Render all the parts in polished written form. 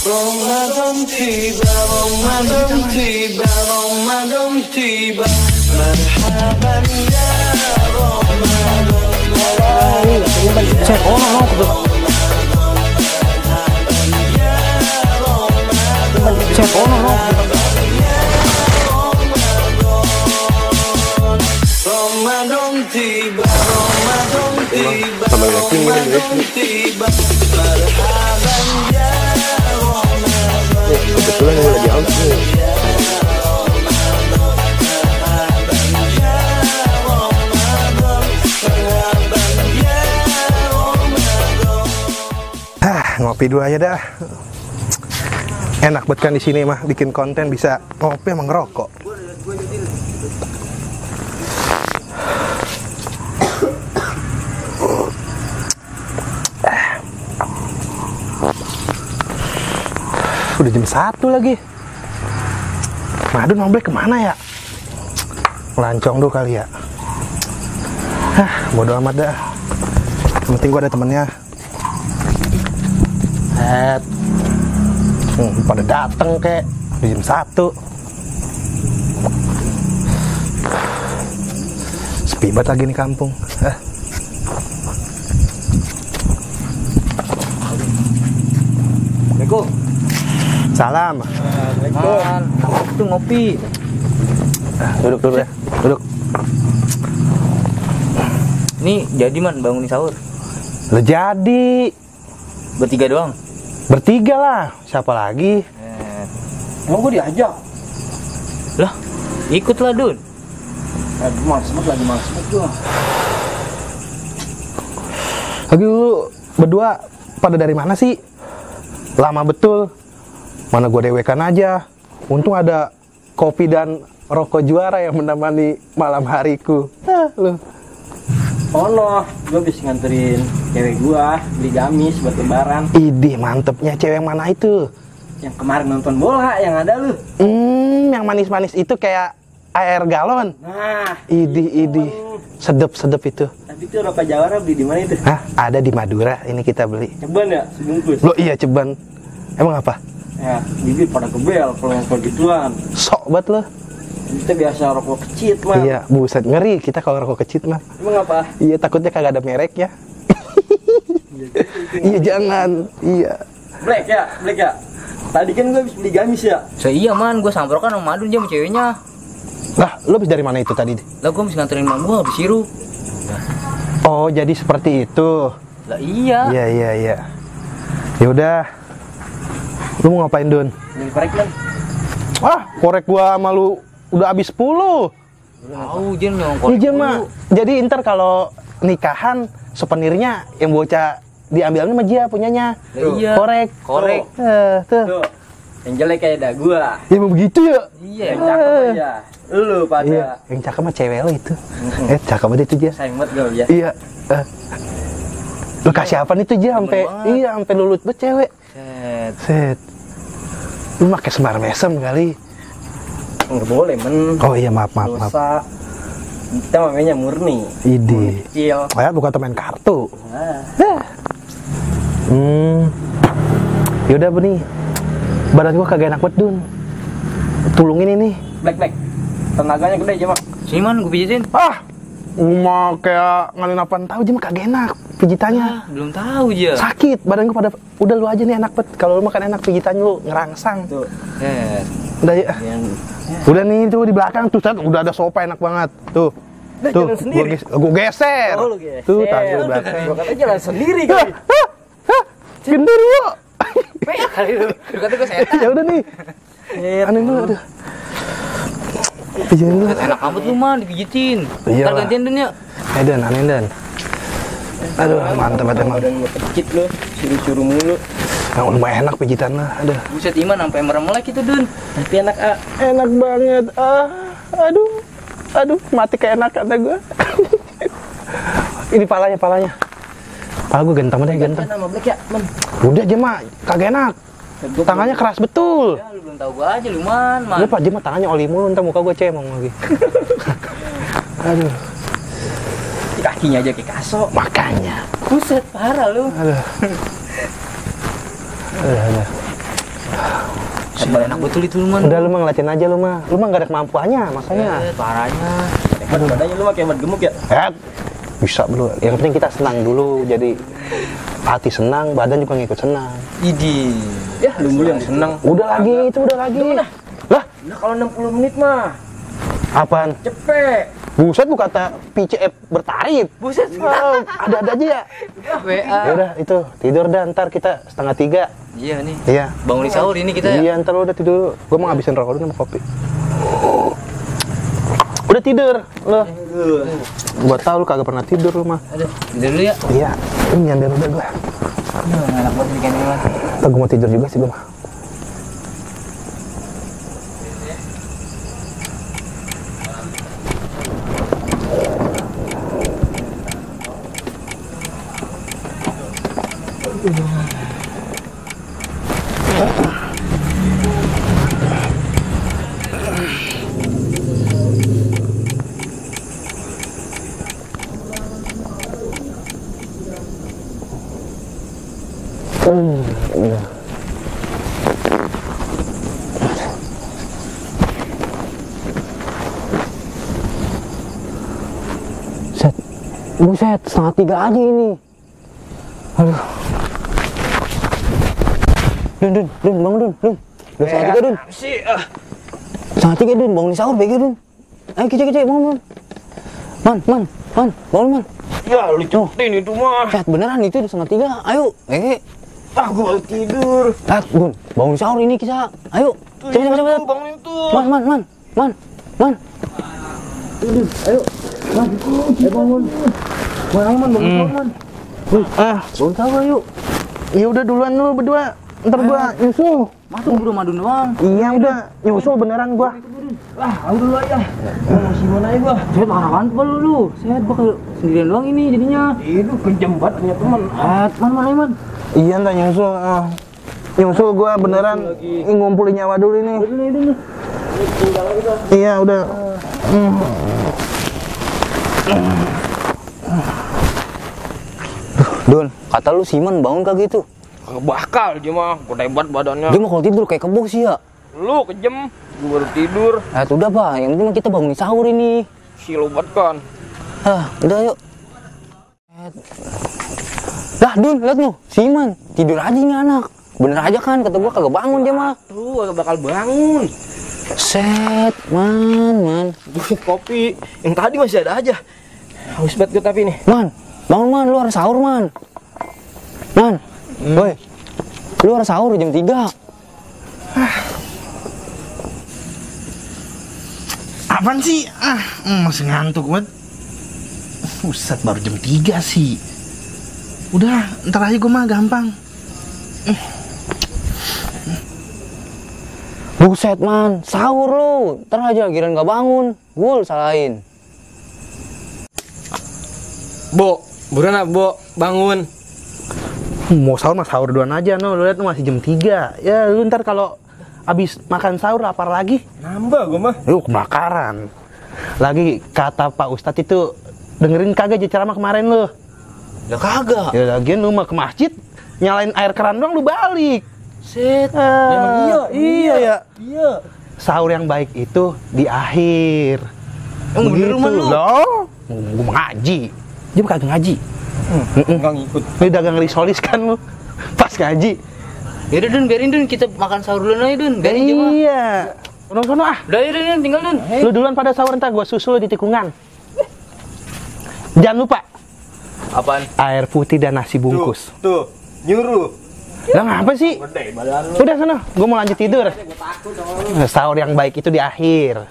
Ramadan tiba, Ramadan tiba, Ramadan tiba. Marhaban ya Ramadan. Cek, Ramadan tiba, Ramadan tiba, Ramadan tiba. Marhaban ya Ramadan. kebetulan ini lagi haus nih. Ngopi dulu aja dah. Enak banget kan di sini mah, bikin konten bisa ngopi emang ngerokok. Udah jam 1 lagi. Madun Oblek kemana ya? Ngelancong dulu kali ya. Bodo amat dah. Yang penting gua ada temennya. Pada dateng kek di jam 1. Sepi banget lagi nih kampung. Assalamualaikum. Salam. Assalamualaikum. Itu ngopi. Duduk dulu ya. Duduk. Ini jadi man bangunin sahur. Lo jadi. Bertiga doang. Bertiga lah. Siapa lagi? Emang gue diajak? Lah, ikutlah Dun. Males banget, lagi males banget gue. Lagi lu berdua pada dari mana sih? Lama betul. Mana gue dewekan aja. Untung ada kopi dan rokok juara yang menemani malam hariku. Lu. Oh no, gue habis nganterin cewek gue beli gamis buat lebaran. Idih, mantepnya cewek yang mana itu? Yang kemarin nonton bola, yang ada lu. Yang manis-manis itu kayak air galon. Nah, Idih. Sedep-sedep itu. tapi itu rokok Jawara beli di mana itu? Ada di Madura, ini kita beli. Ceban ya, sebungkus. Lo iya Ceban. Emang apa? Ya, bibir pada kebel kalau yang gituan. Sok banget lo. Kita biasa rokok kecil mah. Iya, buset ngeri kita kalau rokok kecil mah. Emang apa? Iya, takutnya kagak ada mereknya. Iya, jangan. Iya. Black ya. Tadi kan gue habis beli gamis ya. Iya man, gue samprokan sama Madun dia sama ceweknya. Lah, lo habis dari mana itu tadi? Lah gue mesti nganterin mak gue habis siru. Oh, jadi seperti itu. Lah iya. Iya. Ya udah. Lu mau ngapain, Dun? Beli korek kan? Korek gua sama lu udah habis 10. Tahu Jen nyongkol. Iya, mah. Jadi ntar kalau nikahan souvenirnya yang bocah diambilnya sama dia punyanya. Iya. Korek. Tuh. Tuh. Yang jelek kayak dah gua. Ya emang begitu ya? Iya. Yang cakep aja. Lu pada. Iya, yang cakep mah cewek lo itu. Cakep banget itu dia. Sayang banget gue ya. Iya. Lu kasih apa nih tuh dia sampai sampai lulut banget cewek. Set. Lu pakai semar mesem kali. Nggak boleh men. Oh iya, maaf. Dosa. Kita namanya murni. Idi. Kecil. Bukan temen kartu. Nah. Yaudah Beni. Badan gua kagak enak banget, Dun. Tulungin ini. Black. Tenaganya gede aja mak. Sini man, gue pijitin. Uma kayak ngalin apaan tahu aja mah kagak enak pijitannya. Belum tahu aja. Sakit, badan gua pada udah lu aja nih enak banget. Kalau lu makan enak pijitannya lu ngerangsang. Tuh. Udah ya. Udah nih tuh di belakang tuh, udah ada sofa enak banget. Tuh. Udah jalan sendiri. Gua geser. Oh, lu geser. Tuh, tangan di belakang. Gua kata jalan sendiri kali. Genderuwo. Peak kali lu. Kata gue setan. Ya udah nih. Aneh lu aduh. Pijitin dulu. Enak amat lu man dipijitin. Iya Ntar lah. gantian Dan ya. Aneh Dan. Aduh, mantap banget emang. Badan gua kecil lu, suruh mulu. Yang udah enak pijitan lah. Aduh. Buset Iman sampai merem-melek itu Dun. Tapi enak Enak banget. Aduh, mati keenak kata gua. Ini palanya. Pala gua ganteng banget, ganteng. Nama Black ya, men. Udah aja mah, kagak enak. Tangannya keras betul. Ya lu belum tahu gua aja lu man. Lu Pak Jema tangannya oli mulu, ntar muka gua cemong lagi. Aduh. Kakinya aja kayak kaso. Makanya. Buset parah lu. Aduh. Enak betul itu lu man. Udah lu mah ngeliatin aja lu mah. Lu mah gak ada kemampuannya makanya. Parahnya. Hebat badannya lu mah kayak hebat gemuk ya. Bisa bro. Yang penting kita senang dulu. Jadi hati senang, badan juga ngikut senang. Idi. Ya, lu mulu yang seneng. Udah lagi itu udah lagi. Lah, Nah, kalau 60 menit mah apaan? cepet. Buset bu kata PCF bertarif. Buset. Ada aja ya. WA. Ya udah itu tidur dah ntar kita 2:30. Iya nih. Iya. Bangun di sahur ini kita ya. Iya ntar lu udah tidur. Gua mau ngabisin rokok dulu sama kopi. Udah tidur lo. Gua tahu lu kagak pernah tidur lu mah. Aduh, tidur dulu ya. Iya. Ini nyamber udah gua. Enak banget ini kan man. Ntar gua mau tidur juga sih gua mah. Buset, 2:30 aja ini. Aduh. Dun, bangun Dun. Udah 2:30 Dun. 2:30 Dun, bangun di sahur bego Dun. Ayo kece, bangun. Man, bangun man. Ya, lu cepetin itu mah. Set, beneran itu udah 2:30, ayo. Gua mau tidur. Dun, bangun di sahur ini kita. Ayo. Cepet. Bangunin tuh. Man. Ayo. Bangun. Bangun sahur ayo. Ya udah duluan lu berdua. Ntar gua nyusul. Masuk bro madun doang. Iya udah, nyusul beneran gua. Aku dulu aja. Gua mau Simon aja gua. Saya parah banget lu. Saya bakal sendirian doang ini jadinya. Itu kejam banget punya teman. Man. Iya ntar nyusul. Nyusul gua beneran. Ini ngumpulin nyawa dulu ini. Iya udah. Dun, kata lu Simon bangun kagak gitu? Kagak bakal dia mah, gua hebat badannya. Dia mau kalau tidur kayak kebo sih ya. Lu kejem, gua baru tidur. Udah pak, yang penting kita bangun sahur ini. Silobat kan. Udah yuk. Lah Dun, lihat lu, Simon tidur aja ini anak. Bener aja kan, kata gua kagak bangun dia mah. Tuh, gak bakal bangun. Set, man. Duit kopi, yang tadi masih ada aja. Haus banget gue tapi nih. Bangun lu harus sahur man. Woi, lu harus sahur jam 3. Apaan sih? Masih ngantuk banget. Buset, baru jam 3 sih. Udah, ntar aja gue mah gampang. Buset man, sahur lu. Ntar aja kirain gak bangun. Gue lu salahin. Bo, buruan Bo, bangun. Mau sahur mah sahur duluan aja no. Lu lihat masih jam 3. Ya lu ntar kalau abis makan sahur lapar lagi. Nambah gue mah. Lu kebakaran. Lagi kata Pak Ustadz itu, dengerin kagak aja ceramah kemarin lu? Ya kagak. Ya lagian lu mah ke masjid, nyalain air keran doang lu balik. Set. Emang Iya ya. Iya. Sahur yang baik itu di akhir. Bener man lu. Loh, gua mau ngaji. Dia kagak ngaji. Enggak ngikut. Ini dagang risolis kan lu. Pas ngaji. Yaudah Dun, biarin Dun, kita makan sahur dulu aja Dun. Biarin aja mah. Iya. Sono ah. Udah ya Dun, tinggal Dun. Lu duluan pada sahur ntar gua susul di tikungan. Jangan lupa Apaan? air putih dan nasi bungkus. Tuh, nyuruh. Lah ngapa sih? Gede badan lu. Udah sana, gua mau lanjut tidur. Sahur yang baik itu di akhir.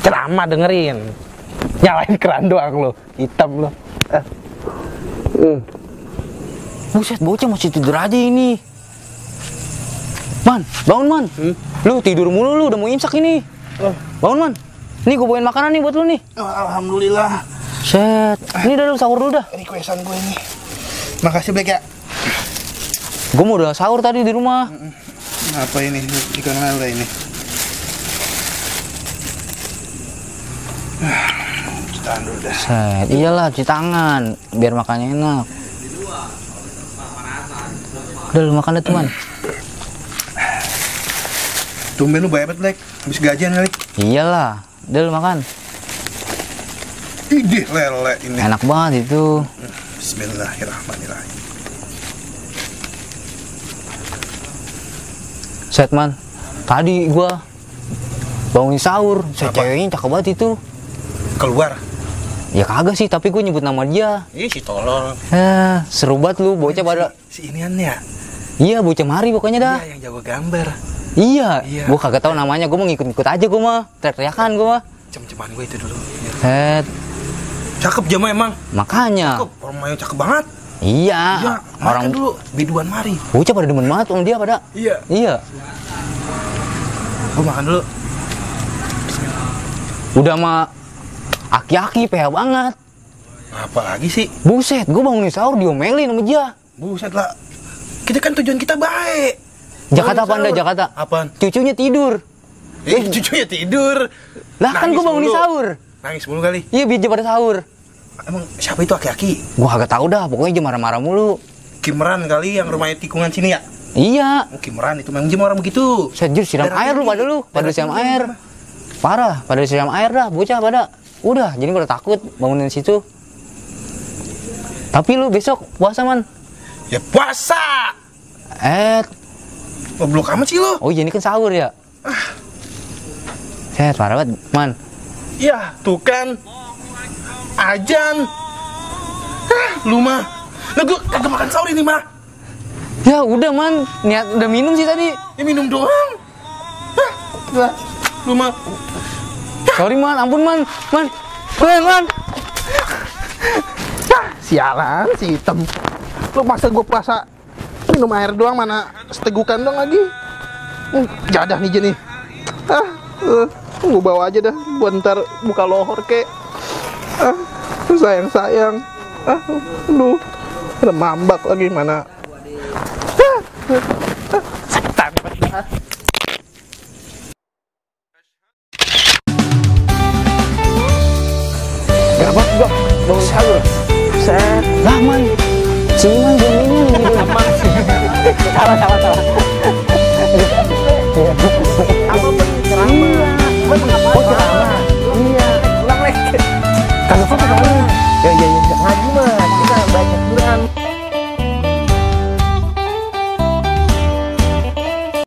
Ceramah dengerin. Nyalain keran doang lo, hitam lo. Buset, bocah masih tidur aja ini. Man, bangun man. Lu tidur mulu lu, udah mau imsak ini. Bangun man. Nih gue bawain makanan nih buat lu nih. Alhamdulillah. Set, ini udah lu sahur dulu dah. Requestan gue ini. Makasih Black ya. Gue mau udah sahur tadi di rumah. Apa ini? Ikan lele ini. Cuci tangan dulu dah. Set, iyalah cuci tangan biar makannya enak. Udah lu makan deh teman. Tumben lu bayar Lek. Habis gajian kali. Iyalah, udah lu makan. Idih lele ini. Enak banget itu. Bismillahirrahmanirrahim. Set man, tadi gua bangunin sahur, ceweknya cakep banget itu. Keluar. Ya kagak sih, tapi gue nyebut nama dia. Ih, si tolol. Seru banget lu, bocah pada. Si inian ya. Iya, bocah mari pokoknya dah. Iya, yang jago gambar. Iya, Iya. gue kagak tahu namanya, gue mau ngikut-ngikut aja gue mah, teriak-teriakan gue mah. Cem-ceman gue itu dulu. Set, Cakep Jama emang. makanya. Cakep, orang Melayu cakep banget. Iya, Iya, orang makan dulu biduan mari. bocah pada demen banget sama dia pada. Iya. Iya, Gue makan dulu. udah mah aki-aki PH banget. Apa lagi sih? Buset, gue bangunin sahur diomelin sama dia. Buset lah. Kita kan tujuan kita baik. Jakarta apa Bangunin anda sahur. Jakarta? Apaan? Cucunya tidur. Cucunya tidur. Lah kan gue Nangis bangunin mulu. sahur. Nangis mulu kali. Iya biar dia pada sahur. Emang siapa itu aki-aki? Gue kagak tahu dah, pokoknya dia marah-marah mulu. Kimran kali yang rumahnya tikungan sini ya? Iya. Oh, Kimran itu memang Jim orang begitu. Sejur siram Darah air lu tinggi. pada lu, pada Darah siram tinggi. air. Parah, pada siram air dah, bocah pada. Udah, jadi pada takut bangunin situ. Tapi lu besok puasa man. Ya puasa. Goblok amat sih lu. Oh iya ini kan sahur ya. Set, parah banget man. Ya, tuh kan. Ajan. Lu mah. Nah, gua kagak makan sahur ini mah. Ya udah man, niat udah minum sih tadi. Ya minum doang. Lah, lu mah. Sorry man, ampun man, man. Man. Sialan si hitam. Lu masa gue puasa minum air doang, mana setegukan dong lagi. Jadah nih Jenny. Gue bawa aja dah buat ntar buka lohor kek. Sayang. Aduh, ada mambak lagi mana. Setan. Berapa gua bangun sahur? Set. Lah man, si man belum minum. Salah.